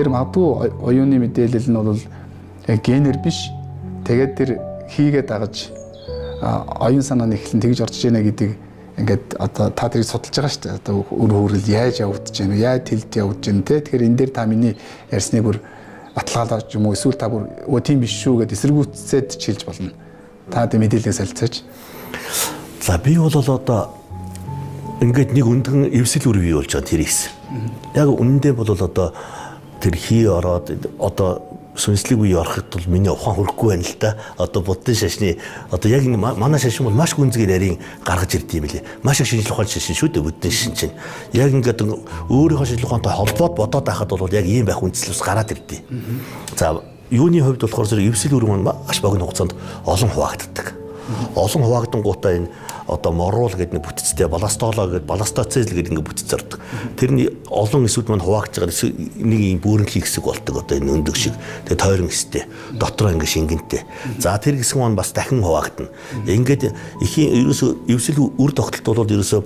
Тэр магадгүй оюуны мэдээлэл нь бол яг генээр биш. Тэгээд тэр хийгээ дагаж оюун санааны эхлэн тэгж орж ийнэ гэдэг ингээд одоо та тэрийг судалж байгаа шүү дээ. Одоо үр хөврөл яаж явагдаж байна вэ? Яаж тэлд явагдаж байна те. Тэгэхээр энэ дээр та миний ярьсныг бүр баталгаалж юм уу? Эсвэл та бүр өө тийм биш шүү гэдээ эсэргүүцээд ч хэлж болно. Та тэ мэдээлэлээ солилцооч. За би бол одоо ингээд нэг өндгөн эвсэл үр бий болж байгаа тэр их. Яг үнэндээ бол одоо тэр хий ороод одоо сүнслэг үе ороход бол миний ухаан хүрэхгүй байна л да. Одоо буддын шашны одоо яг манай шашин бол маш гүнзгий нарийн гаргаж ирд юм лээ. Маш их шинжлэх ухааны шашин шүү дээ буддын шашин чинь. Яг ингээд өөрийнхөө шинжлэх ухаантай холбоод бодоод байхад бол яг ийм байх үндсэл бас гараад ирдээ. За юуны хувьд болохоор зэрэг эвсэл үр маань маш богино хугацаанд олон хуваагддаг. Олон хуваагдангуудаа энэ одоо моруул гэдэг нэг бүтцтэй баластолоо гэдэг баластоцел гэдэг нэг бүтц ордог. Тэрний олон эсүүд маань хуваагдж байгаа нэг юм бүрэнхий хэсэг болдог одоо энэ өндөг шиг. Тэгээ тойрон хэстэй. Дотроо ингэ шингэнтэй. За тэр хэсэг маань бас дахин хуваагдана. Ингээд эхийн ерөөсөө эвсэл үр тогтолт бол ерөөсөө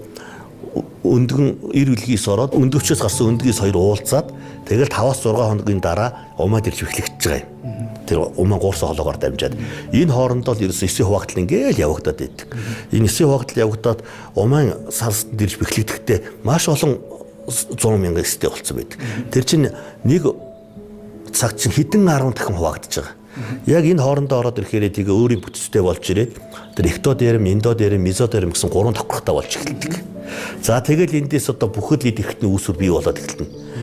өндгөн эр үлгийс ороод өндөгчөөс гарсан өндгийс хоёр уулзаад тэгэл 5-6 хоногийн дараа умаад ирж эхлэгдэж байгаа юм. Тэр умаа гуурсан холоогоор дамжаад энэ хоорондоо л ерөөсөө эсийн хуваагдал ингээл явагдаад байдаг. Энэ эсийн хуваагдал явагдаад умаан сарсанд ирж бэхлэгдэхдээ маш олон 100 мянган эстэй болсон байдаг. Тэр чинь нэг цаг чинь хэдэн 10 дахин хуваагдаж байгаа. Яг энэ хоорондоо ороод ирэхээрээ тэгээ өөрийн бүтцтэй болж ирээд тэр эктодерм, эндодерм, мезодерм гэсэн гурван давхаргатай болж эхэлдэг. За тэгэл эндээс одоо бүхэл эд эрхтний үүсвэр бий болоод эхэлнэ.